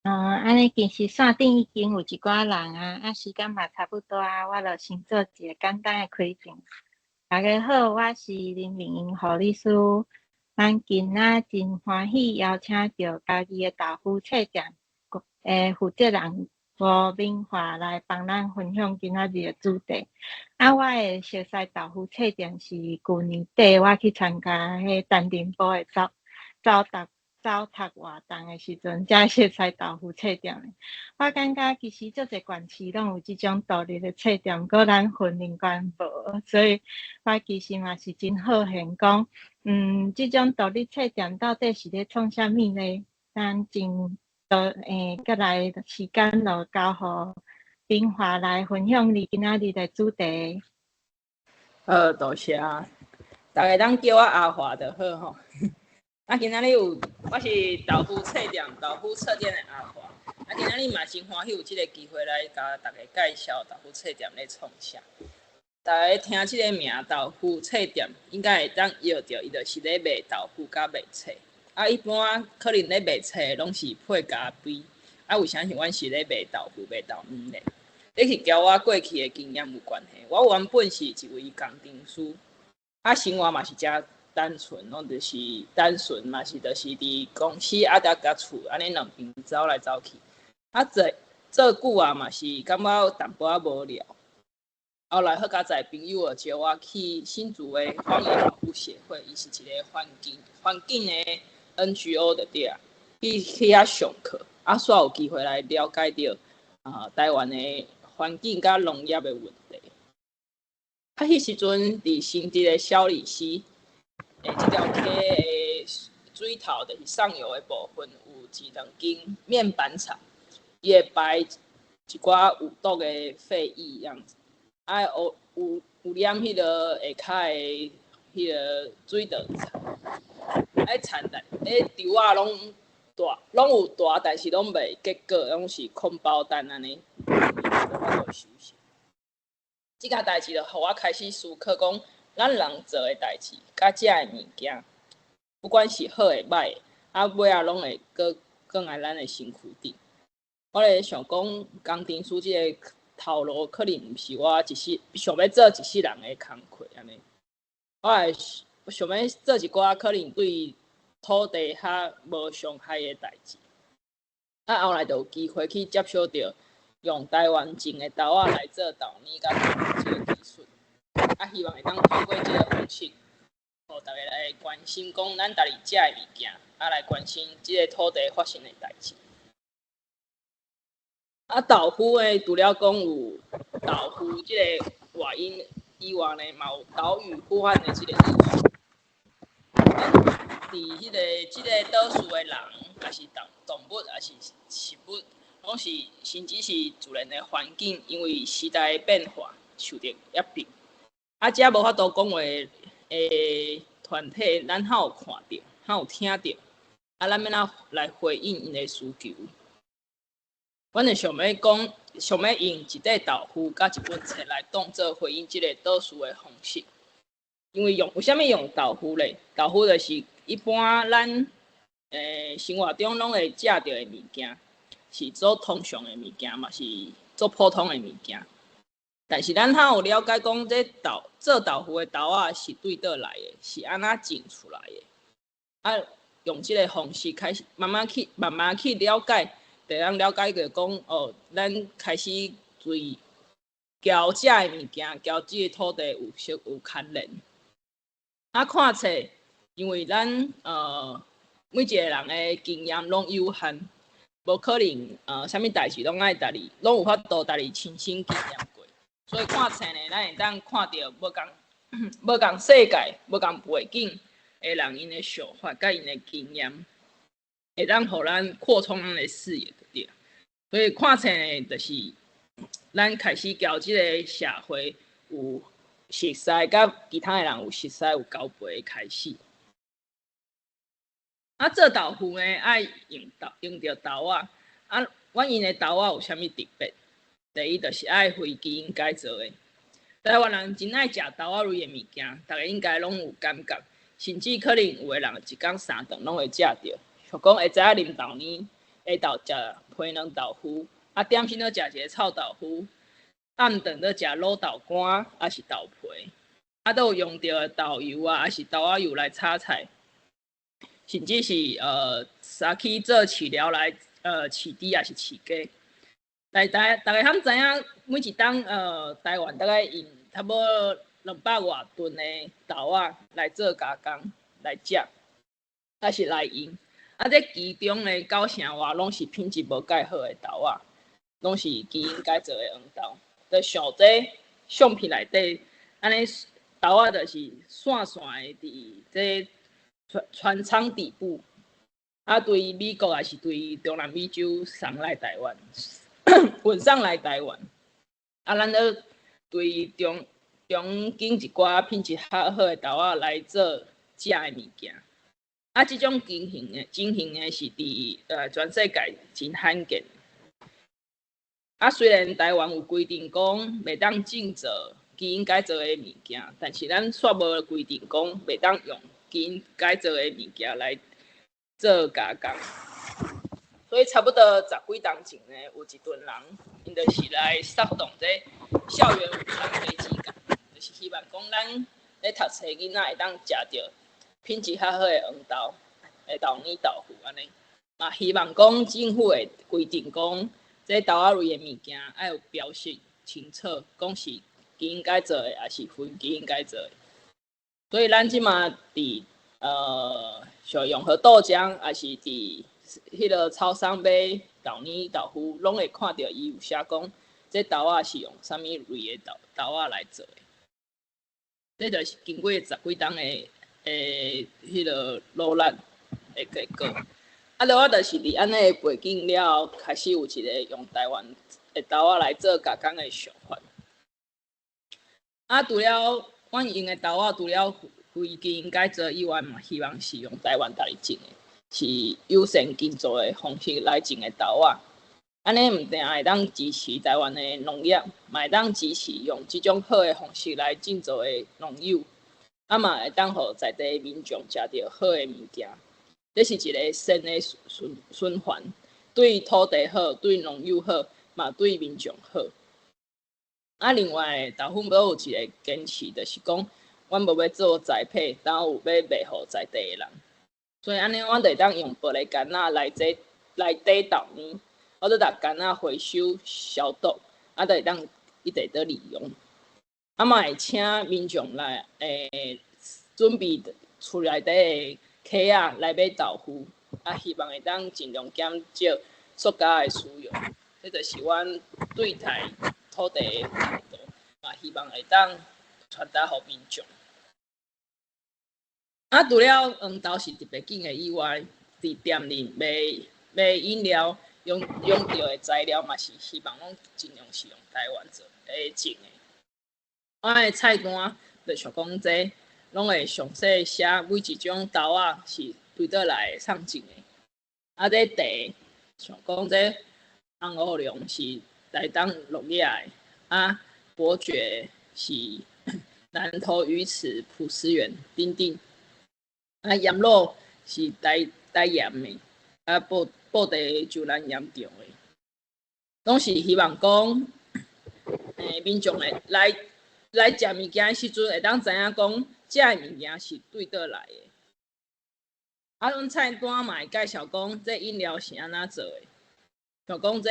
按呢其實線頂已經有一寡人啊，啊時間嘛差不多啊，我就先做一個簡單的開場。大家好，我是林明英護理師。咱今仔真歡喜邀請著嘉義的豆腐冊店的負責人吳敏華來幫咱分享今仔日的主題。啊，我會熟似豆腐冊店是舊年底我去參加彼丹頂埔的走走讀走讀活動的時陣，才熟似豆腐冊店的。我感覺其實足濟縣市攏有這種獨立的冊店，毋過咱雲林縣無，所以我其實嘛是真好奇講，這種獨立冊店到底是咧創啥物呢？咱真多閣來時間就交予敏華來分享你今仔日的主題。好，多謝。大家當叫我阿華就好吼。啊，今仔日有，我是豆腐冊店豆腐冊店的阿華。啊，今仔日嘛真歡喜有這个機會來共大家介紹豆腐冊店咧創啥。大家聽這个名豆腐冊店，應該會當臆著伊就是咧賣豆腐佮賣冊。啊，一般可能咧賣冊攏是配咖啡。啊，為啥是阮是咧賣豆腐、賣豆乳咧？這是佮我過去的經驗有關係。我原本是一位工程師，啊，生活嘛是誠單純，攏就是單純嘛是就是佇公司啊，佮厝按呢兩邊走來走去。啊，做做久啊嘛是感覺淡薄仔無聊。後來好佳哉朋友就招我去新竹的荒野保護協會，伊是一个環境的 NGO 就對啊，去遐上課，啊，煞有機會來了解著啊台灣的環境佮農業的問題。啊，彼時陣佇新竹的小里溪，這條溪的水頭就是上游的部分，有一兩間面板廠，伊會排一寡有毒的廢液樣子，啊，有染彼个下跤的彼个水道田，啊，田內彼稻仔攏大，攏有大，但是攏袂結果，攏是空包蛋按呢，無法度收成。這件代誌就予我開始思考講，咱人做的代誌，佮食的物件，不管是好的歹的，啊，尾仔攏會閣轉來咱的身軀頂。我咧想講，工程師這个頭路可能毋是我一世想欲做一世人的工課按呢。我會想欲做一寡可能對土地較無傷害的代誌。啊，後來就有機會去接觸著用台灣種的豆仔來做豆乳佮豆腐這个技術。啊，希望會當透過這个方式，予大家來關心講咱家己食的物件，啊，來關心這个土地發生的代誌。啊，豆腐的除了講有豆腐這个外音以外呢，嘛有島嶼呼喚的這个意思。佇這个島嶼的人，抑是動物，抑是植物，攏是甚至是自然的環境，因為時代的變化受著壓迫。啊，遮無法度講話的團體，咱較有看著，較有聽著，啊，咱欲按怎來回應𪜶的需求？阮就想欲講，想欲用一塊豆腐佮一本冊來當做回應這个島嶼的方式。因為用為啥物用豆腐咧？豆腐就是一般咱生活中攏會食著的物件，是做通常的物件，嘛是做普通的物件。但是咱較有了解講，這豆做豆腐的豆仔是對佗來的，是按怎種出來的？啊，用這个方式開始慢慢去慢慢去了解，就通了解著講哦，咱開始對交食的物件，交這个土地有相有牽連。啊，看冊，因為咱每一个人的經驗攏有限，無可能啥物代誌攏愛家己，攏有法度家己親身經驗過。所以看冊呢，咱會當看著無仝世界、無仝背景的人𪜶的想法佮𪜶的經驗，會當予咱擴充咱的視野就對。所以看冊呢，就是咱開始交這个社會有熟似，佮其他的人有熟似有交陪的開始。啊，做豆腐呢，愛用著豆仔。啊，阮用的豆仔有啥物特別？第一就是愛非基因改造的。台灣人真愛食豆仔類的物件，大家應該攏有感覺，甚至可能有的人一工三頓攏會食著。像講會知影啉豆奶，下晝食皮卵豆腐，啊點心咧食一个臭豆腐，暗頓咧食滷豆乾，抑是豆皮，啊都有用著豆油啊，抑是豆仔油來炒菜，甚至是殺去做飼料來飼豬抑是飼雞。來大大家通知影，每一冬台灣大概用差不多200外噸的豆仔來做加工來食，抑是來用。啊，這其中呢九成外攏是品質無蓋好的豆仔，攏是基因改造的黃豆。就像這相片內底，按呢豆仔就是散散的佇這船船艙底部，啊，對美國抑是對中南美洲送來台灣，運送來台灣。啊，咱咧對中中揀一寡品質較好的豆仔來做食的物件。啊，這種情形的是佇全世界真罕見。啊，雖然台灣有規定講袂當種做基因改造的物件，但是咱卻無規定講袂當用基因改造的物件來做加工。所以差不多十幾冬前呢，有一群人，𪜶就是來煽動這校園午餐危機感，就是希望講咱咧讀冊囡仔會當食著品質較好的黃豆、的豆奶豆腐按呢。嘛希望講政府會規定講，這豆仔類的物件愛有標示清楚，講是基因改造的，抑是非基因改造的。所以咱這馬佇像永和豆漿，抑是佇彼个超商買豆奶豆腐，攏會看著伊有寫講，這豆仔是用啥物類的豆豆仔來做的。這就是經過十幾冬的彼个努力的結果。啊，了我就是佇按呢的背景了後，開始有一个用台灣的豆仔來做加工的想法。啊，除了阮用的豆仔，除了非基因改造以外，嘛希望是用台灣家己種的，是友善耕作的方式來種的豆仔。按呢毋但會當支持台灣的農業，嘛會當支持用這種好的方式來種作的農友，啊嘛會當予在地民眾食著好的物件。這是一个善的循環，對土地好，對農友好，嘛對民眾好。啊，另外豆粉閣有一个堅持，就是講，阮無欲做栽培，但有欲賣予在地的人。所以按呢，阮就會當用玻璃罐仔來製來底豆奶，我閣共罐仔回收消毒，啊，就會當一直佇利用。啊嘛會請民眾來準備厝內底的坑仔來買豆腐，啊，希望會當盡量減少塑膠的使用。這就是阮對待土地的態度，嘛希望會當傳達予民眾。啊，除了黃豆是特別緊的以外，佇店裡賣賣飲料用著的材料嘛是希望攏盡量是用台灣做的種的。阮的菜單就像講這攏會詳細寫每一種豆仔是對佗來送種的。啊，這茶像講這紅烏龍是台東鹿野的，啊，伯爵是南投魚池普思園等等。啊，鹽滷是台台鹽的，啊，布布袋洲南鹽場的，攏是希望講，民眾會來來食物件的時陣，會當知影講，這个物件是對佗來的。啊，阮菜單嘛會介紹講，這飲料是按怎做的，像講這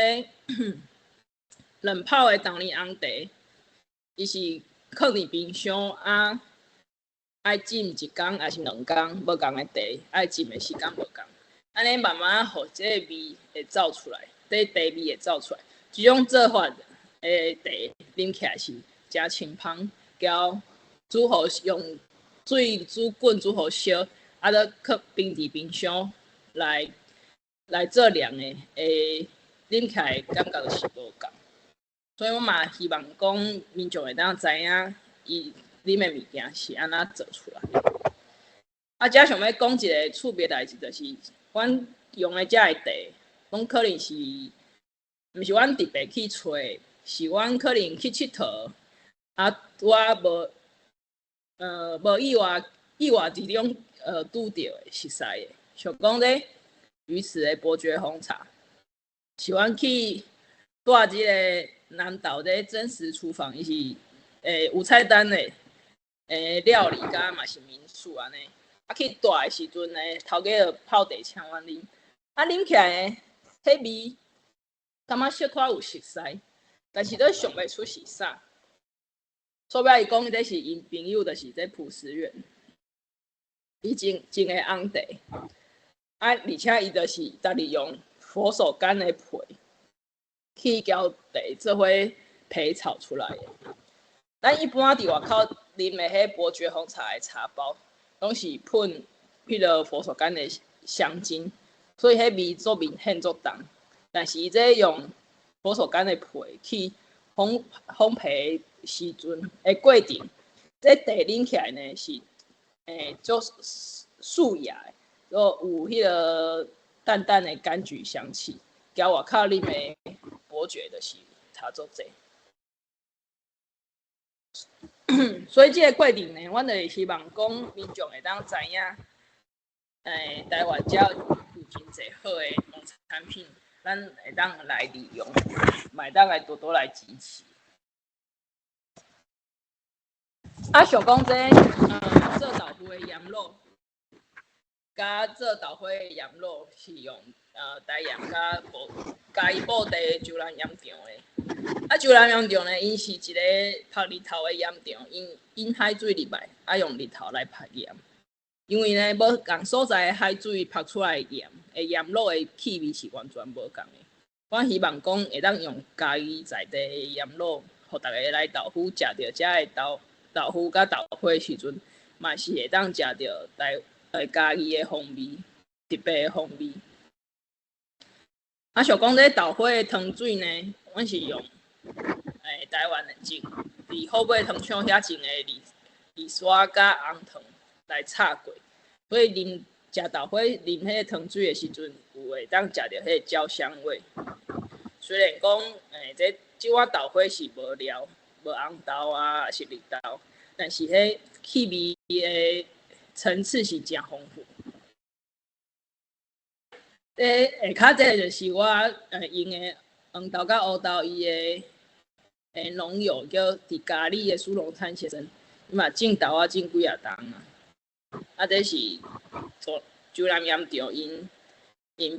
冷泡的豆奶紅茶，伊是囥佇冰箱啊。愛浸一工抑是2工，無仝的茶，愛浸的時間無仝，按呢慢慢予這个味會走出來，這茶味會走出來。這種做法的茶啉起來是誠清芳，交煮予用水煮滾煮予燒，啊，閣囥冰佇冰箱來做涼的，會啉起來感覺是無仝。所以我嘛希望講民眾會當知影伊啉的物件是按怎做出來。啊，遮想欲講一个趣味代誌，就是阮用的遮个茶，攏可能是毋是阮特別去揣，是阮可能去𨑨迌，啊，拄仔無意外之中拄著的熟似的，像講這魚池的伯爵紅茶，是阮去蹛這个南投的真實廚房，伊是有菜單的料理佮嘛是民宿按呢。啊，去蹛的時陣呢，頭家就泡茶請阮啉，啊，啉起來呢，彼味感覺小可有熟似，但是都想袂出是啥。所尾伊講這是𪜶朋友，就是這朴實遠，伊種種的紅茶，啊，而且伊就是家己用佛手柑的皮去攪茶做伙焙炒出來的。咱一般佇外口啉的彼伯爵紅茶的茶包，攏是噴彼个佛手柑的香精，所以彼味足明顯足重。但是伊這用佛手柑的皮去烘焙時陣的過程，這茶啉起來呢是足素雅的，有彼个淡淡的柑橘香氣，佮外口啉的伯爵就是差足濟。所以這个過程呢，阮就是希望講民眾會當知影，台灣遮有真濟好的農產品，咱會當來利用，嘛會當來多多來支持。啊，想講這做豆腐的鹽滷，佮做豆花的鹽滷是用台鹽佮嘉義布袋洲南鹽場的。啊，洲南鹽場呢，𪜶是一个曝日頭的鹽場，𪜶引海水入來，啊用日頭來曝鹽。因為呢，無仝所在的海水曝出來的鹽，的鹽滷的氣味是完全無仝的。我希望講會當用嘉義在地的鹽滷，予逐家來豆腐食著遮的豆腐佮豆花的時陣，嘛是會當食著嘉義的風味，特別的風味。啊，想講這豆花的湯水呢，阮是用台灣的種，佇虎尾糖廠遐種的二沙佮紅糖來炒過，所以啉食豆花啉彼个湯水的時陣，有會當食著彼个焦香味。雖然講這碗豆花是無料、無紅豆啊，抑是綠豆，但是彼氣味的層次是誠豐富。這下跤這个就是我用的黃豆佮烏豆，伊的農友叫佇嘉里的蘇榮燦先生，伊嘛種豆仔種幾仔冬啊。啊，這是做洲南鹽場𪜶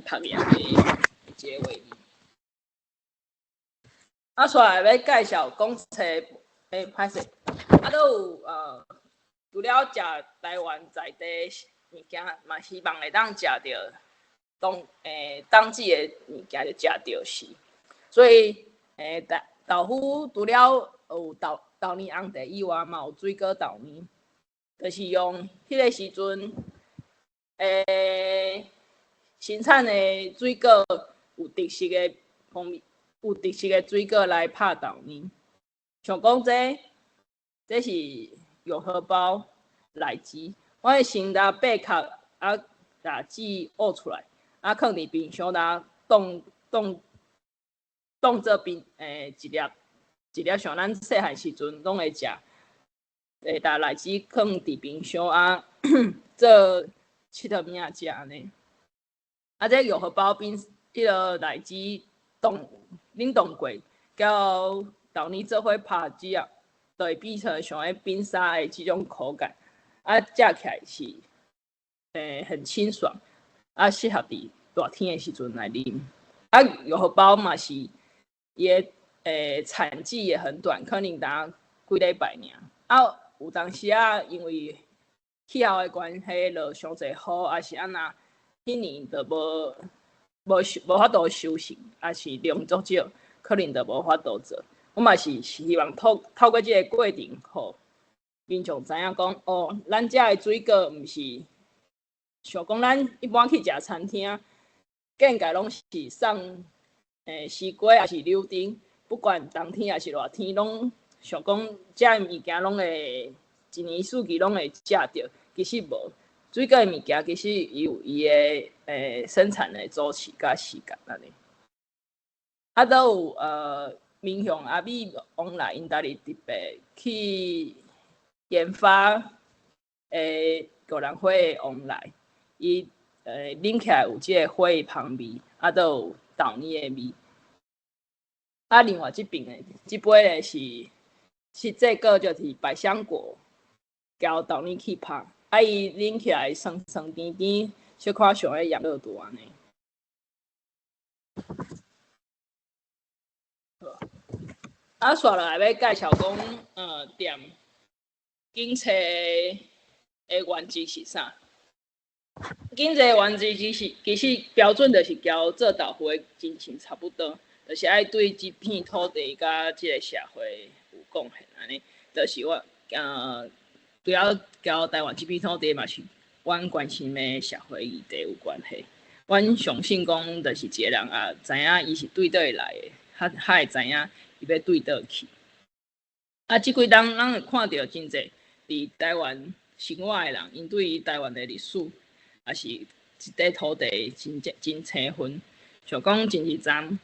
曝鹽的一个畫面。啊，紲來欲介紹講冊，歹勢，啊，閣有除了食台灣在地物件，嘛希望會當食著當季的物件就食著是。所以豆腐除了有豆奶紅茶以外，嘛有水果豆奶，就是用彼个時陣生產的水果有特色的風味，有特色的水果來拍豆奶。像講這，這是玉荷包荔枝，我會先來剝殼啊，共籽挖出來，啊，囥佇冰箱內凍凍凍做冰一粒一粒，像咱細漢時陣攏會食，會共荔枝囥佇冰箱啊，做𨑨迌物仔食按呢。啊，這玉荷包冰，彼个荔枝凍冷凍過，佮豆奶做伙拍之後，就會變成像彼冰沙的這種口感，啊，食起來是很清爽，啊，適合佇熱天的時陣來啉。啊，玉荷包嘛是伊的產季也很短，可能焦幾禮拜爾。啊，有當時仔因為氣候的關係，落傷濟雨，抑是按怎，彼年就無法度收成，抑是量足少，可能就無法度做。我嘛是希望透過這个過程，予民眾知影講，哦，咱遮的水果毋是像講咱一般去食餐廳，見解攏是送西瓜抑是柳丁，不管冬天抑是熱天，攏想講遮的物件攏會一年四季攏會食著，其實無。水果的物件其實伊有伊的生產的週期佮時間按呢。啊，閣有民雄阿美王來𪜶家己特別去研發高蘭花的王來，伊啉起來有這个花的芳味，啊，閣有豆奶的味。啊，另外這爿的這杯咧是實際果就是百香果攪豆奶去拍，啊伊啉起來酸酸甜甜，小可像咧養樂多按呢。啊，紲落來欲介紹講，店檢冊的原則是啥？檢冊原則其實標準就是交做豆腐的精神差不多，就是愛對這片土地佮這个社會有貢獻按呢。就是我，除了交台灣這片土地嘛是阮關心的社會議題有關係。阮相信講，就是一个人也知影伊是對佗位來的，較較會知影伊欲對佗去。啊，這幾冬咱會看著真濟佇台灣生活的人，𪜶對於台灣的歷史，抑是這塊土地真正真青分。像講前一陣，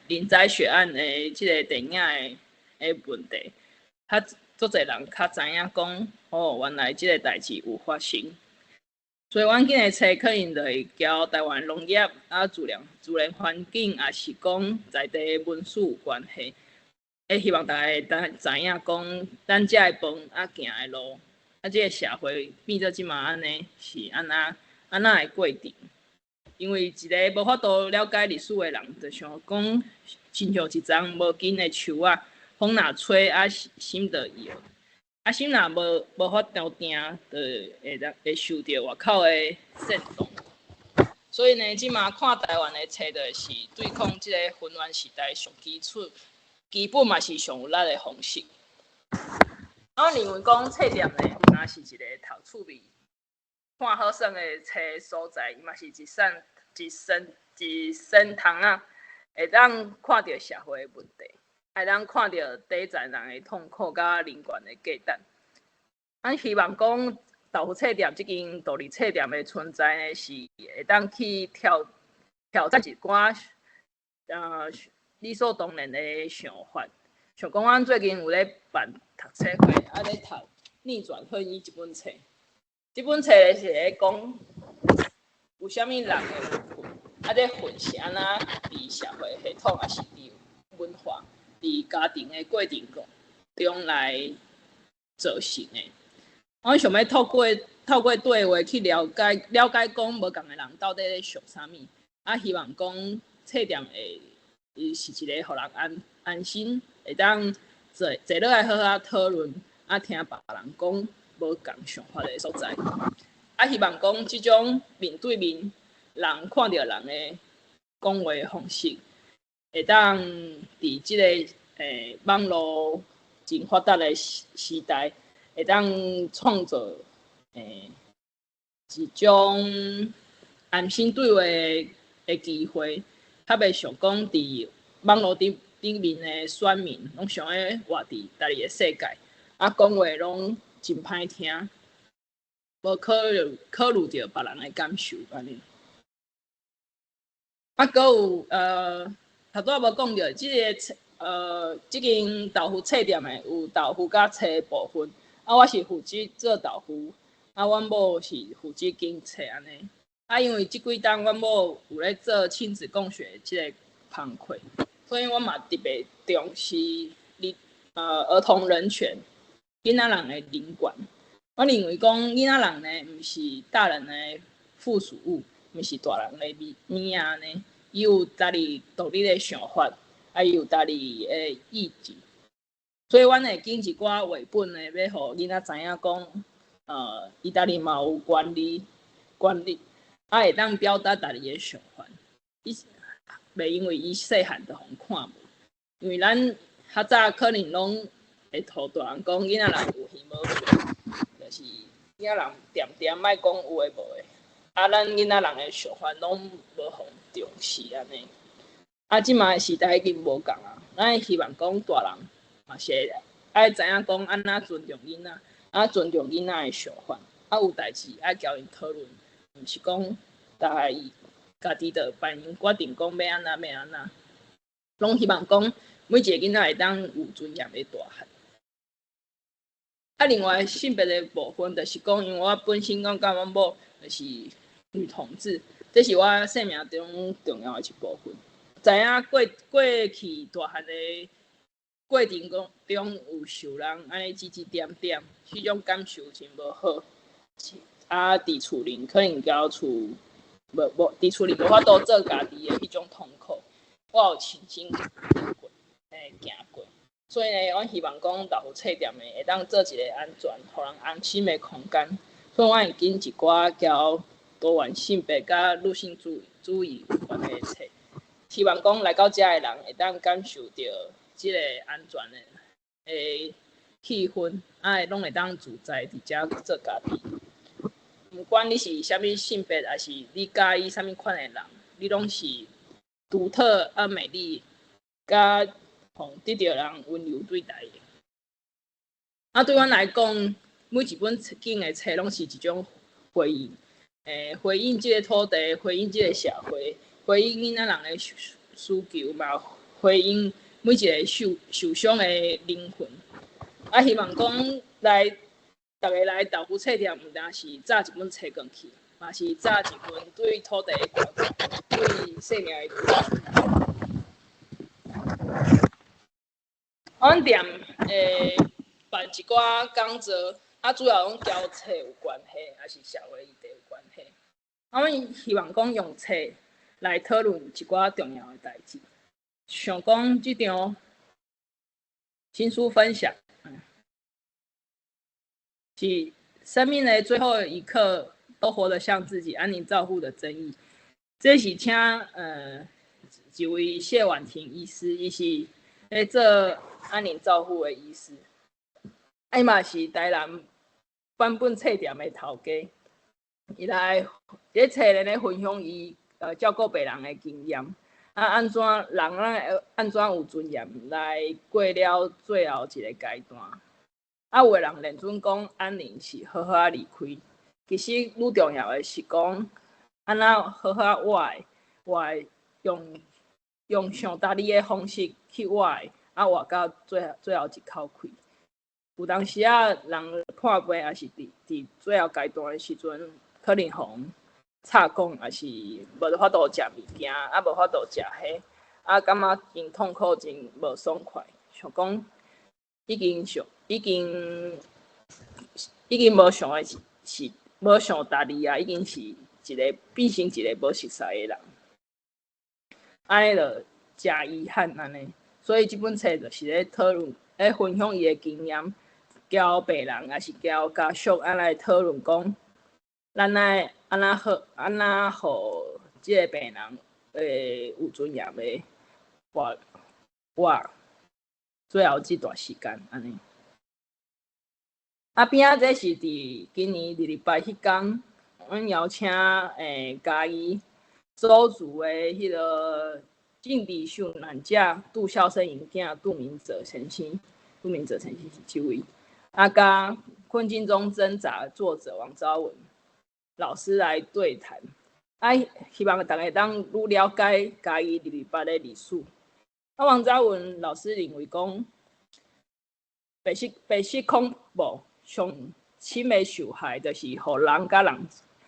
林宅血案的這个電影的問題，較足濟人較知影講，哦，原來這个代誌有發生。所以，阮揀的冊可能就會交台灣農業啊、自然環境，抑是講在地文史有關係。會希望大家會當知影講，咱食的飯啊、行的路，啊，這个社會變做這馬按呢，是按怎的過程。因為一个無法度了解歷史的人，就想講，親像一叢無根的樹仔，風若吹啊，心就搖。啊，心若無法度定，就會當會受著外口的震動。所以呢，這馬看台灣的冊，就是對抗這个混亂時代上基礎、基本嘛是上有力的方式。我認為講冊店呢，毋但是一个讀趣味、看好耍的冊所在，伊嘛是一扇一扇一扇窗仔，會當看著社會的問題。會當看著底層人的痛苦佮人權的價值。咱希望講豆腐冊店這間獨立冊店的存在呢，是會當去挑戰一寡理所當然的想法。像講，阮最近有咧辦讀冊會，啊咧讀《逆轉婚姻》這本冊。這本冊是咧講有啥物人的恨，啊這恨是按怎佇社會系統，抑是佇文化，佇家庭的過程中來造成的。我想欲透過對話去了解講無仝的人到底咧想啥物，啊，希望講冊店會伊是一个予人安心，會當坐落來好好討論，啊，聽別人講無仝想法的所在。啊，希望講這種面對面人看著人的講話方式，會當佇這个網路真發達的時代，會當創造一種安心對話的機會，較袂像講佇網路頂面的選民，攏想欲活佇家己的世界，啊，講話攏真歹聽，無考慮著別人的感受按呢。啊，閣有頭拄仔無講著，這个冊這間豆腐冊店的有豆腐佮冊部分，啊，我是負責做豆腐，啊，阮某是負責揀冊按呢。啊，因為這幾冬阮某有咧做親子共學這个工課，所以我嘛特別重視你兒童人權，囡仔人的人權。我認為講囡仔人呢，毋是大人的附屬物，毋是大人的物仔按呢。伊有家己獨立的想法，啊，伊有家己的意志。所以，阮會揀一寡繪本呢，欲予囡仔知影講，伊家己嘛有權利，啊，會當表達家己的想法。伊袂因為伊細漢就予人看無，因為咱較早可能攏會予大人講囡仔人有耳無喙，就是囡仔人恬恬莫講有的無的，啊，咱囡仔人的想法攏無予重視按呢。啊，這馬的時代已經無仝啊，咱會希望講大人嘛是會愛知影講按怎尊重囡仔，啊尊重囡仔的想法，啊有代誌愛共𪜶討論，毋是講逐家伊家己就幫𪜶決定講欲按怎欲按怎，攏希望講每一个囡仔會當有尊嚴的大漢。啊，另外性別的部分，就是講，因為我本身講佮阮某就是女同志，這這是我生命中重要的一部分。知影過過去大漢的過程中有受人按呢指指點點，彼種感受真無好。啊，佇厝裡可能交厝無無，佇厝裡無法度做家己的彼種痛苦，我有親身過，行過。所以呢，阮希望講豆腐冊店的會當做一个安全、予人安心的空間。所以，阮會揀一寡交多元性別佮女性主義有關的冊，希望講來到遮的人會當感受著這个安全的氣氛，啊，攏會當自在佇遮做家己。毋管你是啥物性別，抑是你佮意啥物款的人，你攏是獨特啊美麗，佮予得著人溫柔對待的。啊，對阮來講，每一本揀的冊攏是一種回應，回應這个土地，回應這个社會，回應囡仔人的需求嘛，回應每一个受傷的靈魂。啊，希望講來，逐家來豆腐冊店，毋單是紮一本冊轉去，嘛是紮一份對土地的關懷，對生命的關懷。阮店會辦一寡講座，啊，主要攏交冊有關係，抑是社會議題有關係。啊，阮希望講用冊來討論一寡重要的代誌，像講這場新書分享，是生命的最後一刻都活得像自己，安寧照護的爭議。這是請一位謝婉婷醫師，伊是咧做安寧照護的醫師，伊嘛是台南版本冊店的頭家。伊來佇冊裡咧分享伊照顧病人的經驗，啊，按怎人咱按怎有尊嚴來過了最後一个階段。啊，有的人認準講安寧是好好仔離開，其實愈重要的是講按怎好好仔活的，活的用上家己的方式去活的，啊，活到最後一口氣。有當時仔人破病，抑是佇最後階段的時陣，可能予人插管，抑是無法度食物件，啊，無法度食彼，啊，感覺真痛苦，真無爽快，想講已經無想的是無想家己啊，已經是一个變成一个無熟似的人，按呢就誠遺憾按呢。所以這本冊就是咧討論、咧分享伊的經驗，交病人抑是交家屬，按來討論講，咱愛按怎好，按怎予這个病人會有尊嚴的活活最後這段時間按呢。啊，邊仔這是佇今年二二八彼工，阮邀請嘉義鄒族的彼个政治受難者杜孝生𪜶囝杜明哲先生，杜明哲先生是這位，啊，佮困境中掙扎的作者王昭文老師來對談，啊，希望逐家當愈了解嘉義二二八的歷史。啊，王昭文老師認為講，白色恐怖上深的受害，就是予人佮人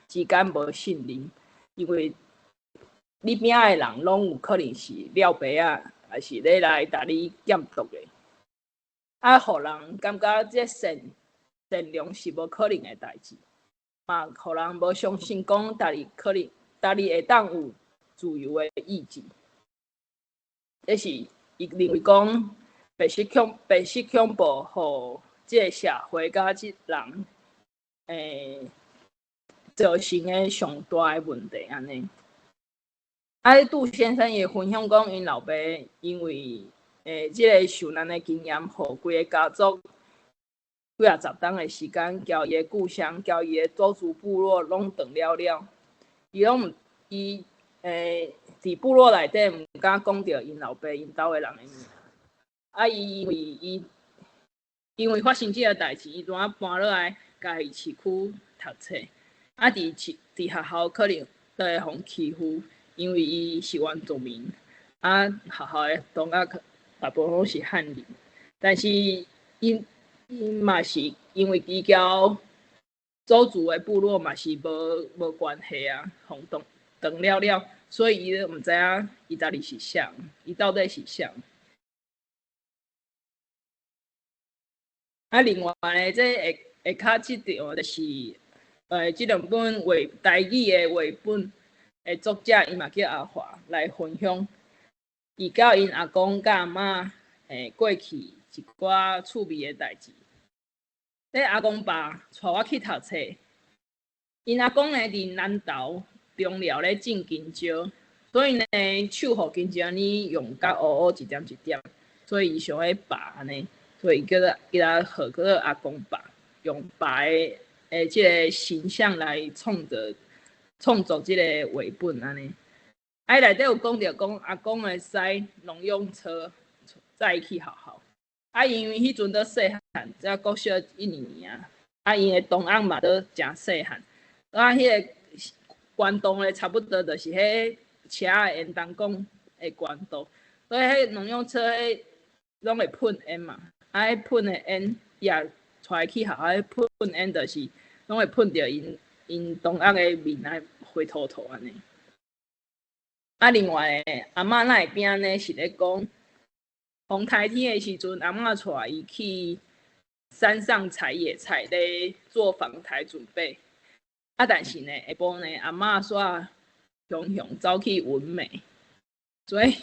之間無信任，因為你邊仔的人攏有可能是了白仔，抑是咧來共你監督的，啊，予人感覺這善良是無可能的代誌，嘛，予人無相信講家己可能，家己會當有自由的意志。這是伊認為講白色恐怖，予這个社會佮這人，造成的上大的問題按呢。啊，杜先生也分享講，𪜶老爸因為這个受難的經驗，予規个家族幾仔十冬的時間，交伊的故鄉，交伊的鄒族部落攏斷了了。伊攏毋伊佇部落內底毋敢講著𪜶老爸𪜶兜的人的名。啊，伊因為發生這个代誌，伊怎搬落來嘉義市區讀冊。啊，佇學校可能都會予欺負，因為伊是原住民。啊，學校的同學大部分攏是漢人，但是𪜶嘛是因為伊交鄒族的部落嘛是無關係啊，予當斷了了，所以伊都毋知影伊家己是啥，伊到底是啥。啊，另外呢，這會會較這著就是，這兩本繪台語的繪本的作者，伊嘛叫阿華來分享，伊佮𪜶阿公佮阿嬤過去一寡趣味的代誌。這阿公爸帶我去讀冊，𪜶阿公呢佇南投中寮咧種香蕉，所以呢手予香蕉按呢用甲烏烏一點一點，所以伊想欲拔按呢，所以叫做伊來號叫做阿公爸，用爸的這个形象來創作這个繪本按呢。啊，內底有講著講阿公會駛農用車載伊去學校。啊，因為彼陣閣細漢，才國小一二年啊，啊，𪜶的同學嘛都誠細漢，啊，彼个懸度咧差不多就是彼車的煙筒管的懸度，所以彼農用車彼攏會噴煙嘛，啊，彼噴的煙伊也帶伊去學校，彼噴煙就是攏會噴著𪜶同學的面啊灰塗塗按呢。啊，另外阿嬤哪會變按呢？是咧講風颱天的時陣，阿嬤帶伊去山上採野菜，咧做防颱準備。啊，但是呢，下晡呢，阿嬤煞雄雄走去紋眉，所以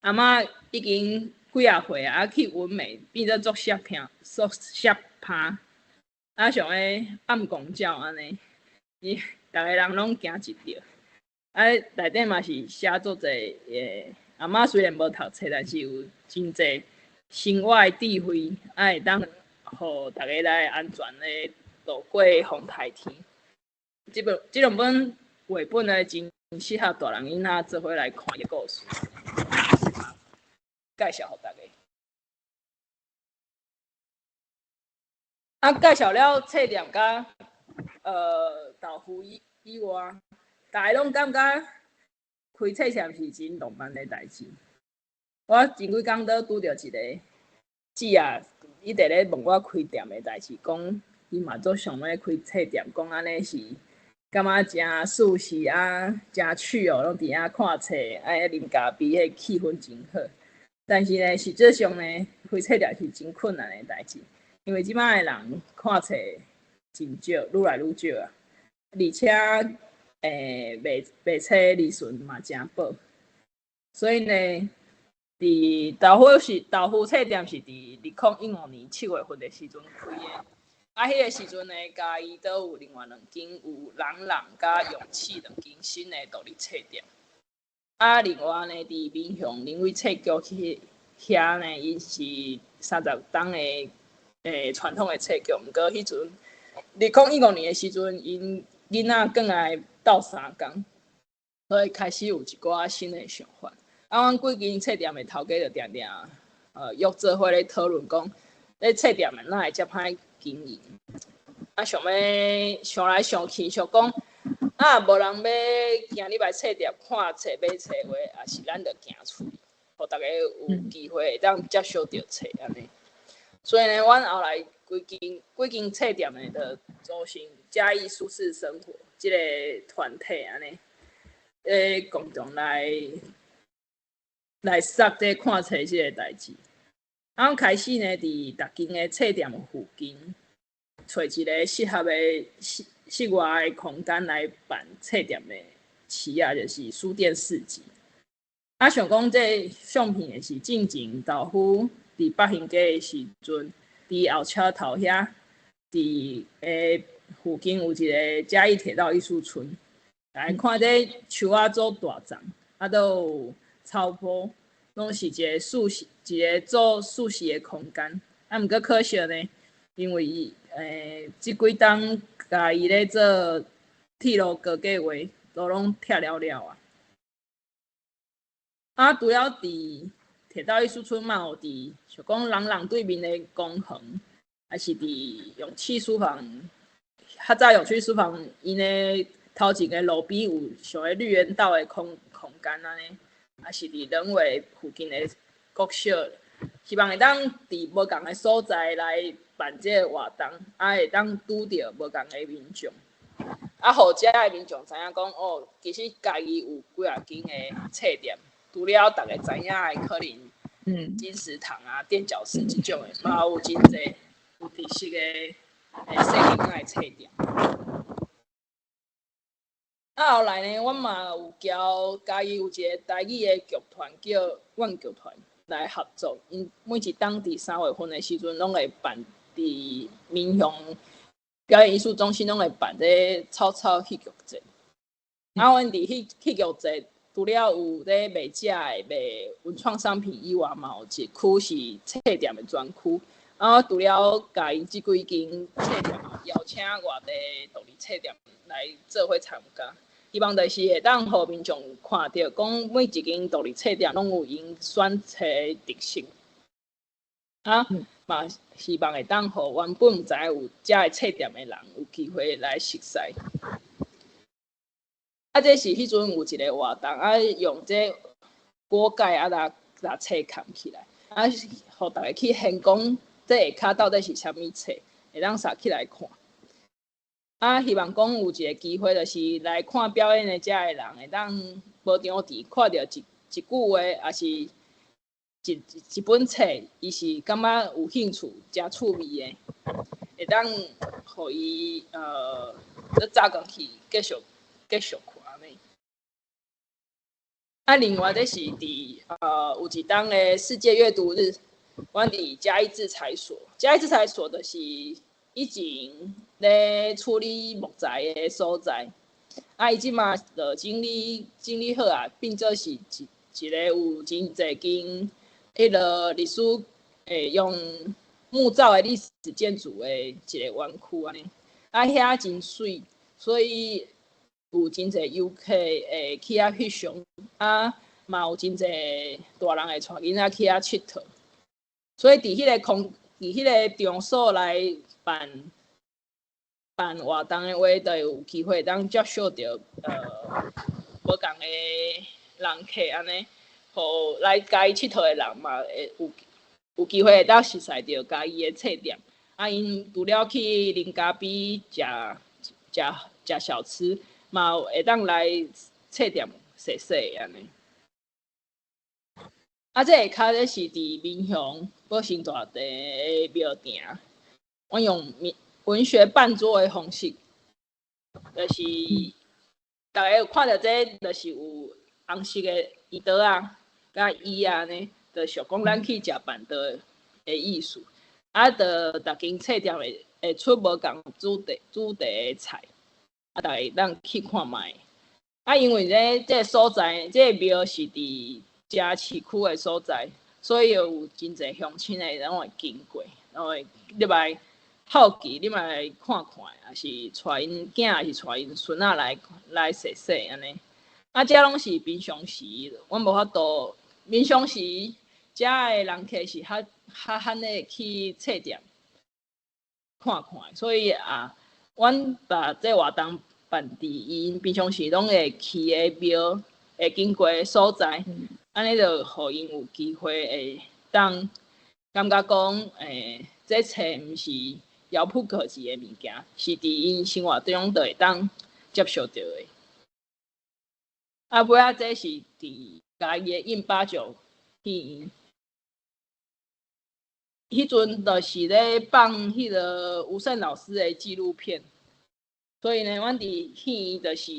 阿嬤已經幾仔歲啊，去紋眉變做足攝聽，足攝拍，啊，像彼暗狂鳥按呢，伊逐个人攏驚一跳。啊，內底嘛是寫足濟阿嬤雖然無讀冊，但是有真濟生活的智慧，啊，會當予逐个來安全的度過風颱天。這兩本繪本呢，真適合大人囡仔做伙來看的故事。介紹予大家。啊，介紹了冊店佮豆腐以外，大家攏感覺開冊店是真浪漫的代誌。我前幾工都拄著一个姊仔，伊佇咧問我開店的代誌，講伊嘛足想欲開冊店，講按呢是感覺誠舒適啊，誠趣哦，攏佇遐看冊，啊啉咖啡，彼氣氛真好。但是呢，實際上呢，開冊店是真困難的代誌，因為這擺的人看冊真少，愈來愈少啊，而且賣冊利潤嘛誠薄，所以呢，佇豆腐冊店是佇2015年7月份的時陣開的。啊，彼个時陣呢，嘉義都有另外兩間有朗朗佮勇氣兩間新的獨立冊店。啊，另外呢，佇民雄林威冊局去遐呢，𪜶是30冬的傳統的冊局，毋過彼陣2015年的時陣，𪜶囡仔轉來鬥相共，所以開始有一寡新的想法。啊，阮幾間冊店的頭家就定定約做伙咧討論講，咧冊店的哪會遮歹經營？啊，想欲想來想去，想講啊，無人欲行入來冊店看冊買冊話，抑是咱就行出去，予逐家有機會會當接觸著冊按呢。所以呢，阮後來規間冊店的就組成嘉義舒適生活這個團體按呢，共同來殺這看冊這個代誌。啊，阮開始呢，佇逐間的冊店附近，揣一個適合的室外的空間來辦冊店的市仔，就是書店市集。啊，想講這相片的是進前豆腐佇北興街的時陣，佇後車頭遐，佇附近有一個嘉義鐵道藝術村，來看這樹仔做大叢，啊，閣有草坡，攏是一個舒適，一個做舒適的空間。啊，毋過可惜呢，因為伊這幾冬共伊咧做鐵路高架話，都攏拆了了啊。啊，除了佇鐵道藝術村嘛，有佇像講人人對面的公園，抑是佇勇氣書房，較早勇氣書房𪜶的頭前的路邊有像個綠園道的空間按呢，抑是佇人話附近的國小，希望會當佇無仝的所在來辦這个活動，啊會當拄著無仝的民眾。啊，予遮的民眾知影講，哦，其實嘉義有幾若間的冊店，除了逐家知影的可能，金石堂啊、墊腳石這種的，嘛有真濟有特色的細間仔的冊店。啊，後來呢，阮嘛有交嘉義有一个台語的劇團叫阮劇團來合作，𪜶每一冬佇3月份的時陣，攏會辦佇民雄表演藝術中心，攏會辦這个草草戲劇節。啊，阮佇戲劇節，除了有咧賣食的、賣文創商品以外，嘛有一區是冊店的專區。啊，除了共𪜶這幾間冊店，邀請外地獨立冊店來做伙參加。希望就是會當予民眾看著，講每一間獨立冊店攏有𪜶選冊的特色。啊，嘛希望會當予原本毋知影有遮个冊店的人有機會來熟似。啊，這是彼陣有一个活動，啊，用這鍋蓋啊來共冊崁起來，啊，予逐家去現講，這下跤到底是啥物冊，會當捒起來看。啊，希望講有一个機會，就是來看表演的遮个人，會當無場地看著一一句話，抑是一本冊，伊是感覺有興趣、誠趣味的，會當予伊閣走轉去繼續看按呢。啊，另外這是佇有一冬的世界閱讀日，阮佇嘉義製材所，嘉義製材所就是以前咧處理木材的所在，啊，伊這馬就整理好啊，變做是一個有真濟間彼个歷史會用木造的歷史建築的一个園區按呢。啊，遐真媠，所以有真濟遊客會去遐翕相，啊，嘛有真濟大人會帶囡仔去遐𨑨迌。所以佇彼个場所來辦活動的話，就會有機會當接觸著無仝的人客按呢，予來嘉義𨑨迌的人嘛會有機會會當熟似著嘉義的冊店。啊，𪜶除了去啉咖啡、食小吃，嘛會當來冊店踅踅按呢。啊，這下跤這是佇民雄寶成大地的廟埕，阮用文學辦桌的方式，就是逐家有看著這，就是有紅色的椅桌仔，佮椅仔呢，就屬講咱去食辦桌的意思。啊，就逐間冊店會出無仝主題的菜，啊，逐家會當去看覓。啊，因為這個所在，這個廟是佇遮市區的所在，所以有真濟鄉親的攏會經過，攏會入來好奇，你嘛來看看，抑是帶𪜶囝，抑是帶𪜶孫仔來踅踅按呢。啊，這攏是平常時，阮無法度平常時，遮的人客是較罕會去冊店看看，所以啊，阮把這活動辦佇𪜶平常時攏會去的廟，會經過的所在，按呢就予𪜶有機會會當感覺講，這冊毋是遙不可及的物件，是佇𪜶生活中就會當接觸著的。啊，尾仔這是佇嘉義的印巴石戲院，彼陣就是咧放彼个吳勝老師的紀錄片，所以呢，阮佇戲院就是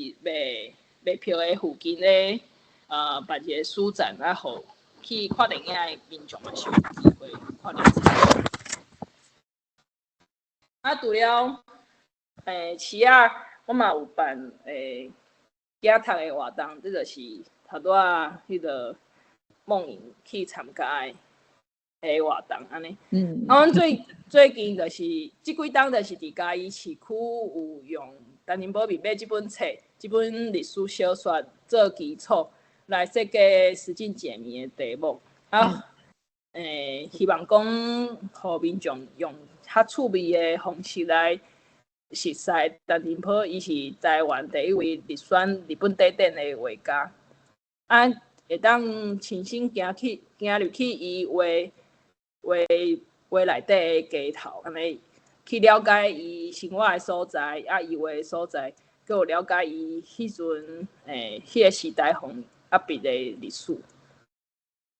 賣票的附近咧，辦一个書展，啊，予去看電影的民眾嘛是有機會看著冊。啊，除了市仔，我嘛有辦囝讀的活動，這就是頭拄仔彼个夢瑩去參加的活動按呢。啊，阮最近就是這幾冬就是佇嘉義市區有用《陳澄波密碼》這本冊，這本歷史小說做基礎來設計實境解謎的題目。啊，希望講予民眾用較趣味的方式來熟似陳澄波，伊是台灣第一位入選日本帝典的畫家。啊，會當親身行入去伊畫畫內底的街頭，按呢去了解伊生活的所在，啊，伊畫的所在，閣有了解伊彼陣彼个時代予壓迫的歷史。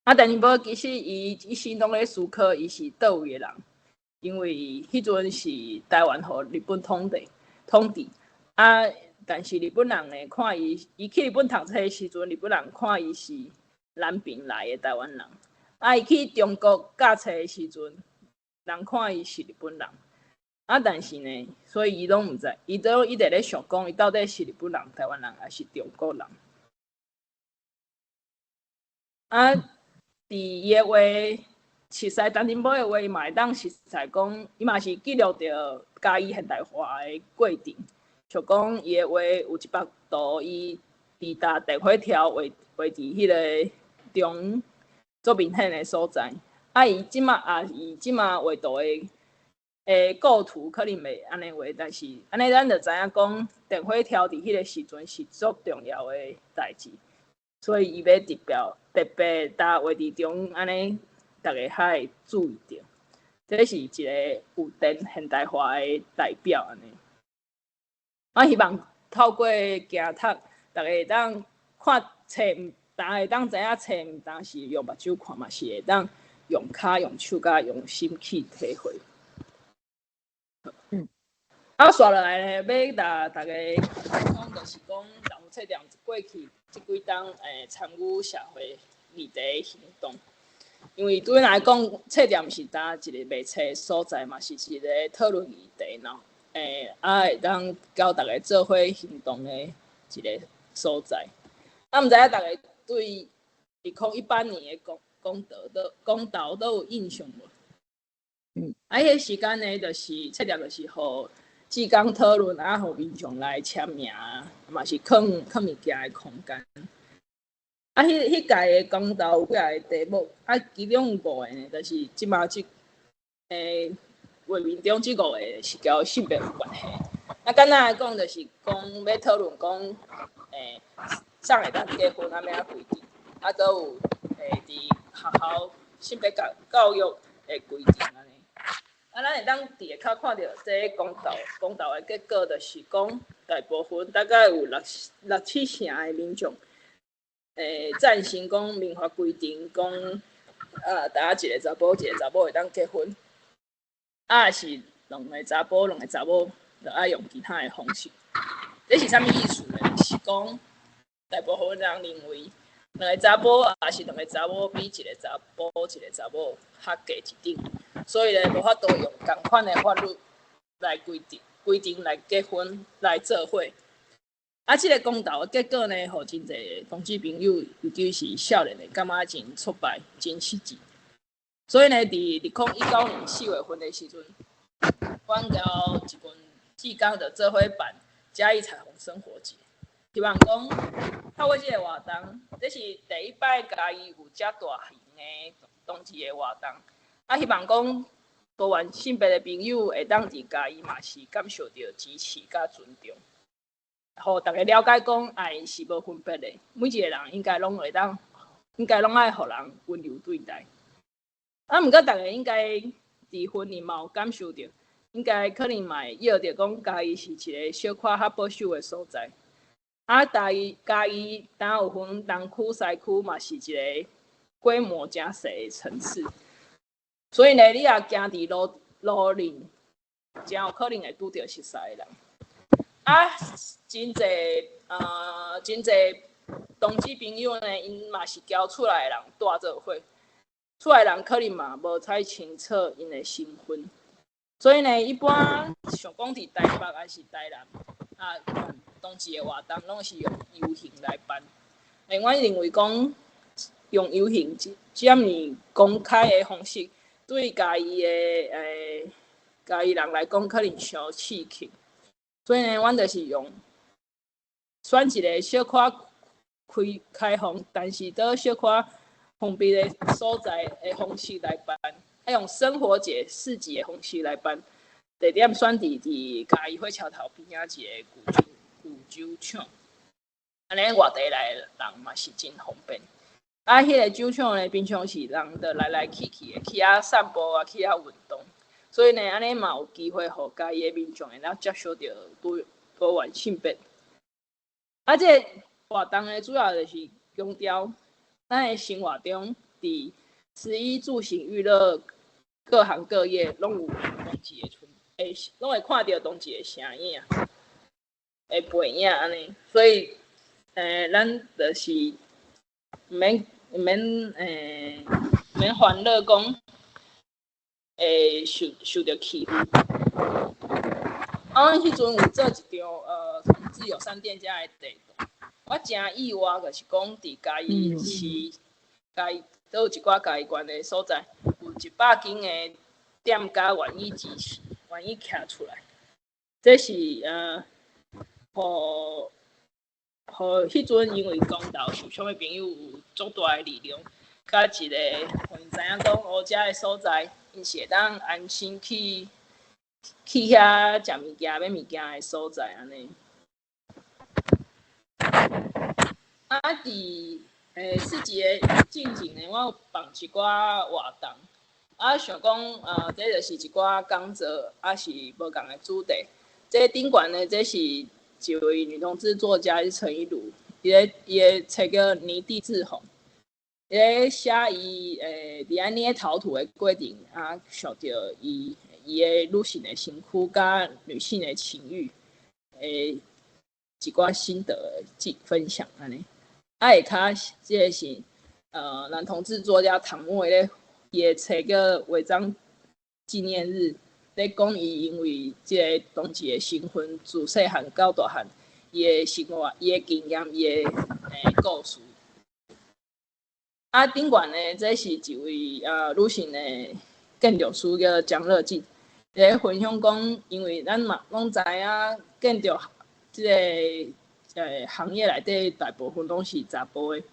啊，陳澄波其實伊一生攏咧思考，伊是佗位的人，因為彼陣是台灣予日本統治，啊，但是日本人呢，看伊，伊去日本讀冊的時陣，日本人看伊是南平來的台灣人，啊，伊去中國教冊的時陣，人看伊是日本人，啊，但是呢，所以伊攏毋知，伊都一直咧想講，伊到底是日本人、台灣人，還是中國人？啊，佇伊的話，熟似陳澄波的話，伊嘛會當熟似講，伊嘛是記錄著嘉義現代化的過程。像講伊的畫有一幅圖，伊佇搭電火柱畫畫佇彼个中足明顯的所在。啊，伊這馬啊，伊這馬畫圖的構圖可能袂按呢畫，但是按呢咱就知影講，電火柱佇彼个時陣是足重要的代誌，所以伊欲特別特別搭畫佇中，按呢逐家較會注意著。這是一個有電現代化的代表按呢。我希望透過行讀，逐家會當看冊，毋但會當知影冊，毋但是用目睭看，嘛是會當用跤、用手佮用心去體會。啊，紲落來呢，欲共逐家講，就是講豆腐冊店過去這幾冬參與社會議題行動。因為對阮來講，冊店毋是單一個賣冊的所在，嘛是一個討論議題，然後啊會當交逐家做伙行動的一個所在。啊，毋知影逐家對2018年的公投都有印象無？啊，彼个時間呢，就是冊店就是予志工討論啊，予民眾來簽名，嘛是囥囥物件的空間。啊，彼屆的公投有幾個題目，啊，其中有五個呢，就是這馬這畫面中這五個是佮性別有關係。啊，簡單來講，就是講欲討論講，啥會當結婚啊，欲按規定，啊，閣有佇學校性別教育的規定按呢。啊，咱會當佇下跤看著這個公投的結果，就是講大部分大概有六七成的民眾，贊成講民法規定講，啊，大家一個查埔一個查某會當結婚，啊，是兩个查埔兩个查某，就愛用其他的方式。這是啥物意思呢？是講大部分人認為兩个查埔抑是兩个查某比一个查埔一个查某較低一等，所以咧無法度用仝款的法律來規定來結婚來做伙。啊，這个公投的結果呢，予真濟同志朋友，尤其是少年的，感覺真挫敗、真失志。所以呢，佇2019年4月份的時陣，阮交一群志工就做伙辦嘉義彩虹生活節，希望講透過這个活動，這是第一擺嘉義有遮大型的同志的活動。啊，希望講多元性別的朋友會當佇嘉義嘛是感受著支持佮尊重，予逐家了解講愛是無分別的，每一個人應該攏會當，應該攏愛予人溫柔對待。啊，毋過逐家應該佇婚姻嘛有感受著，應該可能嘛會臆著講嘉義是一個小可較保守的所在。啊，嘉義當有分東區、西區，嘛是一個規模誠細的城市。所以呢，你若行佇路面，誠有可能會拄著熟似的人。啊，真濟同志朋友呢，𪜶嘛是交厝內的人蹛做伙，厝內人可能嘛無太清楚𪜶的身份，所以呢，一般像講佇台北抑是台南啊，同志的活動攏是用遊行來辦。阮認為講用遊行這麼公開的方式，對嘉義人來講，可能傷刺激。所以呢，阮就是用選一個小可開放，但是都小可封閉的所在的方式來辦，啊用生活節市集的方式來辦。地點選佇嘉義火車頭邊仔一個舊酒廠，按呢外地來的人嘛是真方便。啊，彼个酒廠呢，平常時人就來來去去的，去遐散步啊，去遐運動。所以呢，按呢嘛有機會予嘉義的民眾會當接觸著多元性別啊，這個活動呢，主要就是強調咱的生活中，佇食衣住行娛樂各行各業，攏有同志的存，攏會看著同志的身影，的背影按呢。所以，咱就是毋免煩惱講會受著欺負。啊，阮彼陣有做一張同志友善店家的地圖，我誠意外，就是講佇嘉義市，嘉義都有一寡嘉義縣的所在，有100間的店家願意支持，願意徛出來。這是予彼陣因為公投受傷的朋友有足大的力量，佮一个，予𪜶知影講，哦，遮的所在，𪜶是會當安心去遐食物件、買物件的所在按呢。啊，佇市集的進前呢，我有辦一寡活動，啊，想講，這就是一寡講座，啊是無仝的主題。這頂懸呢，這是一位女同志作家，是陳一如，伊的冊叫《泥地志紅》，伊咧寫伊佇遐捏陶土的過程，啊，想著伊的女性的身軀佮女性的情慾的一寡心得的分享按呢。啊，下跤這个是男同志作家唐默咧，伊的冊叫《違章紀念日》，咧講伊因為這个同志的身份，自細漢到大漢，伊的生活、伊的經驗、伊的故事。啊，頂懸呢，這是一位女性的建築師叫江樂靜，咧分享講，因為咱嘛攏知影建築這个行業內底大部分攏是查埔的，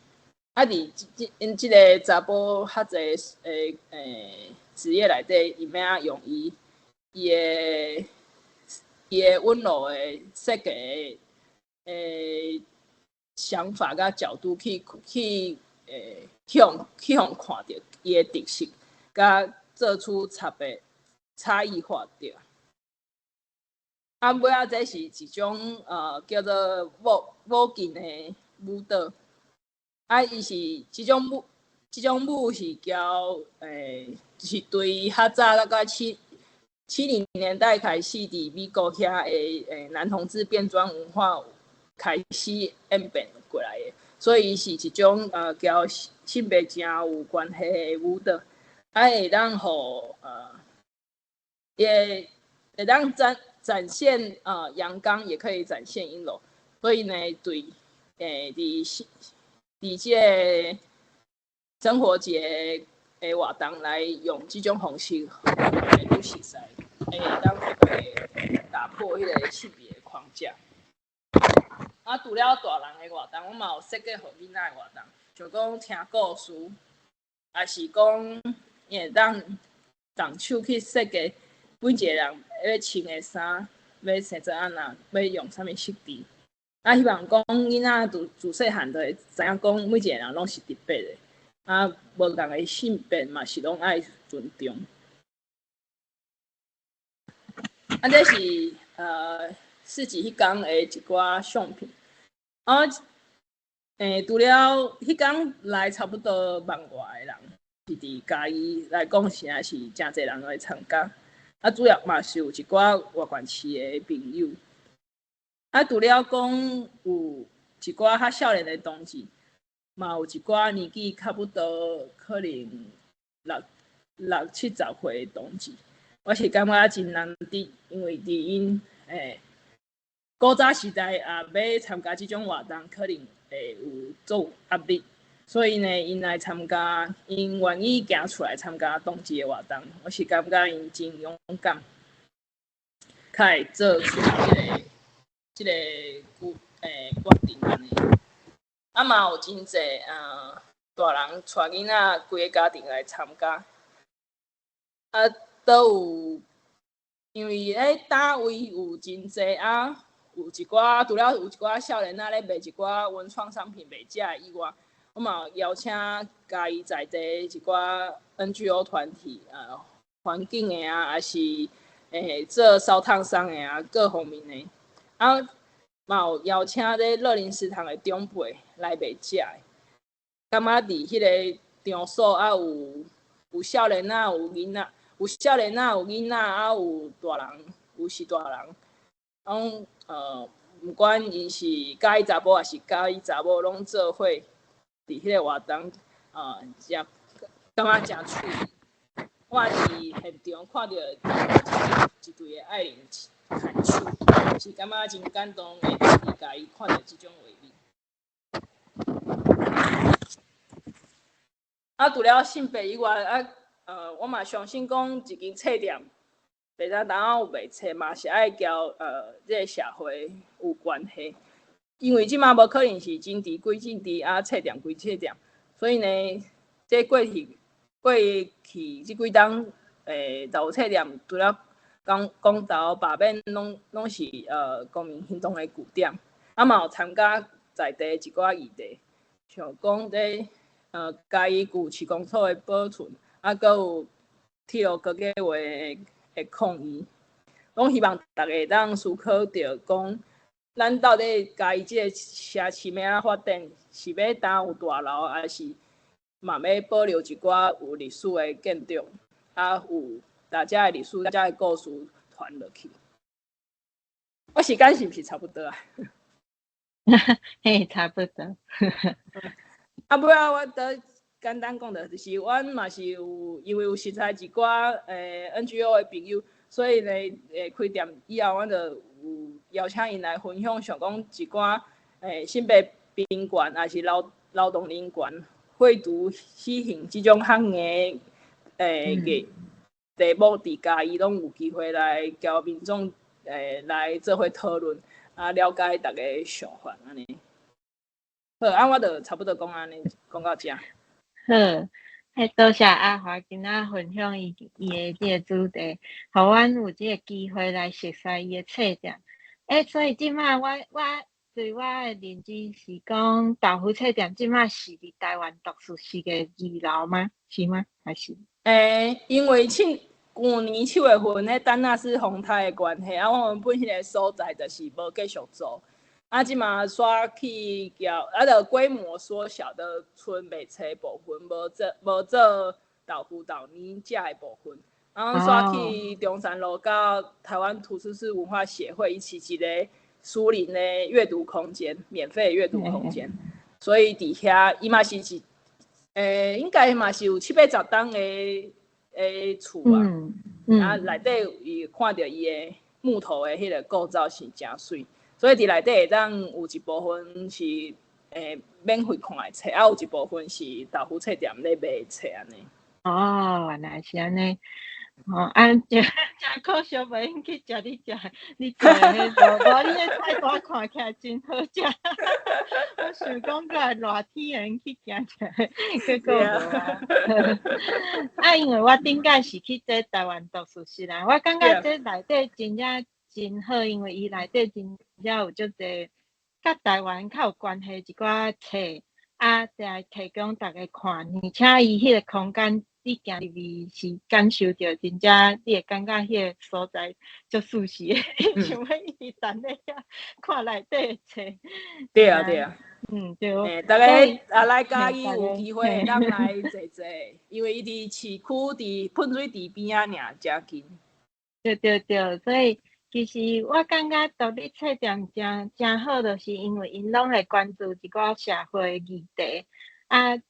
啊，佇這𪜶這个查埔較濟職業內底，伊欲按用伊的溫柔的設計的想法佮角度去予看著伊的特色，佮做出差別差異化對。啊，尾仔這是一種叫做舞勁的舞蹈，啊，伊是這種舞是交是對較早大概70年代開始，佇美國遐的男同志變裝文化開始演變過來的，所以伊是一種交性別誠有關係的舞蹈，啊，會當予也會當展現陽剛，也可以展現陰柔，所以呢，對佇這个生活節的活動來用這種方式，予女熟似，會當特別打破彼个性別的框架。啊，除了大人的活動，我嘛有設計予囡仔的活動，就講聽故事，抑是講伊會當動手去設計每一个人欲穿的衫，欲穿做按怎，欲用啥物色調。啊，希望講囡仔自細漢就會知影講每一个人攏是特別的，啊，無仝的性別嘛是攏愛尊重。啊，這是市集彼工的一寡相片。啊，除了彼工來差不多萬外个人，是佇嘉義來講，實在是誠濟人來參加。啊，主要嘛是有一寡外縣市的朋友。啊，除了講有一寡較少年的同志，嘛有一寡年紀差不多可能六七十歲的同志，我是感覺真難得，因為佇𪜶古早時代也欲參加這種活動，可能會有足壓力，所以呢，𪜶來參加，𪜶願意行出來參加同志的活動，我是感覺𪜶真勇敢，較會做出這个決定按呢。啊嘛有真濟大人帶囡仔規个家庭來參加，啊，都有，因為咧單位有真濟啊，有一寡除了有一寡少年仔咧賣一寡文創商品賣食的以外，我嘛有邀請嘉義在地一寡 NGO 團體啊，環境的啊，抑是做燒燙傷的啊，各方面的。啊，嘛有邀請這樂齡食堂的長輩來賣食的，感覺佇彼个場所啊有少年仔，有囡仔，有少年仔，有囡仔，啊有大人，有時大人，攏毋管𪜶是佮意查埔抑是佮意查某，攏做伙佇彼个活動，誠感覺誠趣味。我佇現場看著一隊的愛鄰牽手，是感覺真感動的，佇嘉義看著這種畫面。啊，除了性別以外，啊，我嘛相信講一間冊店，袂當當有賣冊，嘛是愛交這个社會有關係。因為這馬無可能是政治歸政治，啊，冊店歸冊店，所以呢，這過去這幾冬，豆腐冊店除了講公投罷免，攏是公民行動的據點，啊嘛有參加在地一寡議題，像講這嘉義舊市公所的保存，啊，閣有鐵路高計畫的抗議，攏希望逐家會當思考著講，咱到底嘉義這个城市欲按怎發展，是欲焦有大樓，抑是嘛欲保留一寡有歷史的建築，啊，有大家的歷史、大家的故事傳落去。我時間是毋是差不多啊？嘿，差不多。啊，尾仔我閣簡單講著，就是阮嘛是有，因為有熟似一寡NGO 的朋友，所以呢，開店以後，阮就有邀請𪜶來分享，像講一寡性別平權，抑是勞動人權、廢除死刑這種項的個題目，佇嘉義攏有機會來交民眾來做伙討論，啊，了解逐家想法按呢。好，啊，我就差不多講按呢，講到遮。好，彼多謝阿華今仔分享伊的這個主題，予阮有這個機會來熟似伊的冊店。所以這馬我對我的認知是講，豆腐冊店這馬是佇台灣讀書室的二樓嗎？是嗎？還是？因為舊年7月份，彼丹納斯風颱的關係，啊，我們本彼个所在就是無繼續做。啊，這馬煞去交，啊，就規模縮小的賰賣冊部分，無做豆腐豆奶食的部分。然後煞去中山路佮台灣圖書室文化協會一起一個私人的閱讀空間，免費閱讀空間。所以佇遐，伊嘛是一，應該嘛是有七八十棟的厝啊。啊，內底伊看著伊的木頭的彼個構造是誠媠。所以佇內底會當有一部分是免費看的冊，啊有一部分是豆腐冊店咧賣冊按呢。哦，原來是按呢。哦，啊，誠可惜袂用去食你食你做的彼个，無你的菜單看起來真好食。我想講閣來熱天會用去行一下，結果無啊。啊，因為我頂擺是去這台灣讀書室啦，我感覺這內底真正真好，因為伊內底真正有足濟佮台灣較有關係一寡冊，啊，來提供逐家看，而且伊彼個空間，你行入去是感受著真正，你會感覺彼個所在足舒適的，想欲一直踮咧遐看內底的冊。對啊，對啊。對。逐家啊來嘉義有機會會當來坐坐，因為伊佇市區佇噴水池邊仔爾，誠近。對對對，所以其實我感覺獨立冊店誠誠好，就是因為𪜶攏會關注一寡社會議題，啊，予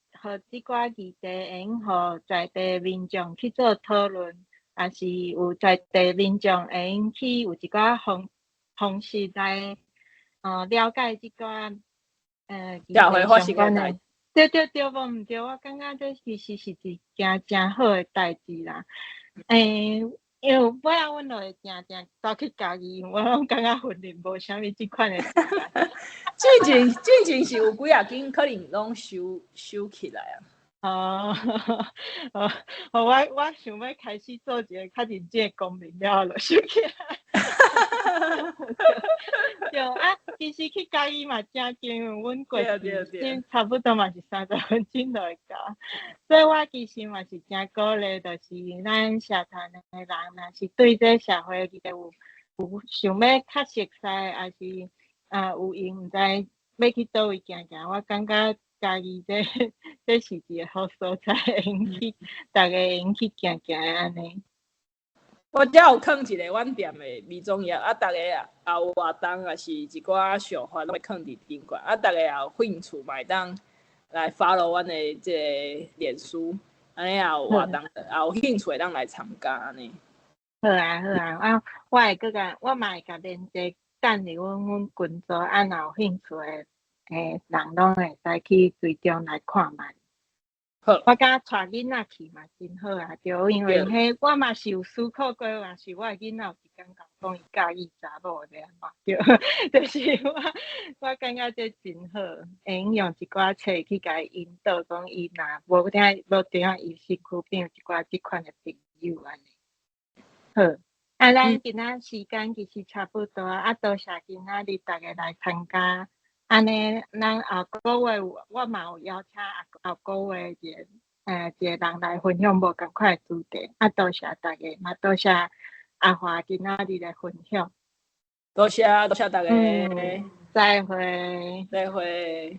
這寡議題會用予在地民眾去做討論，抑是有在地民眾會用去有一寡方式來了解這寡社會發生的代誌。對對對，無毋對，我感覺這其實是一件誠好的代誌啦。因為尾仔阮就會定定走去嘉義，我攏感覺雲林無啥物這款的。進前是有幾仔間，可能攏收起來啊。哦，哦，我想欲開始做一個較認真的公民了後，就收起來。對啊，其實去嘉義嘛誠近，阮過去差不多嘛是30分鐘就會到。所以我其實嘛是誠鼓勵，就是咱社團的人，若是對這社會議題有想欲較熟似，抑是啊有閒毋知欲去佗位行行，我感覺嘉義這是一個好所在，會用去逐家會用去行行按呢。我遮有囥一個阮店的美妝業，啊，逐家也有活動，抑是一寡想法，攏會囥佇頂懸。啊，逐家也有興趣嘛會當來 follow 阮的這個臉書，按呢也有活動，也有興趣會當來參加按呢。好啊好啊，啊，我會閣共，我嘛會共連結等佇阮群組，啊，若有興趣的人攏會使去追蹤來看覓。好。我感覺帶囡仔去嘛真好啊，對，因為彼我嘛是有思考過，若是我的囡仔有一工共我講伊佮意查某欲按怎，對，就是我感覺這真好，會用用一寡冊去共伊引導，講伊若無聽無聽伊身軀邊有一寡這款的朋友按呢。好，啊，咱今仔時間其實差不多，啊，多謝今仔日逐家來參加。按呢，咱後個月我嘛有邀請後後個月一個人來分享無仝款的主題。啊，多謝逐家，嘛多謝阿華今仔日來分享。多謝多謝逐家。再會。再會。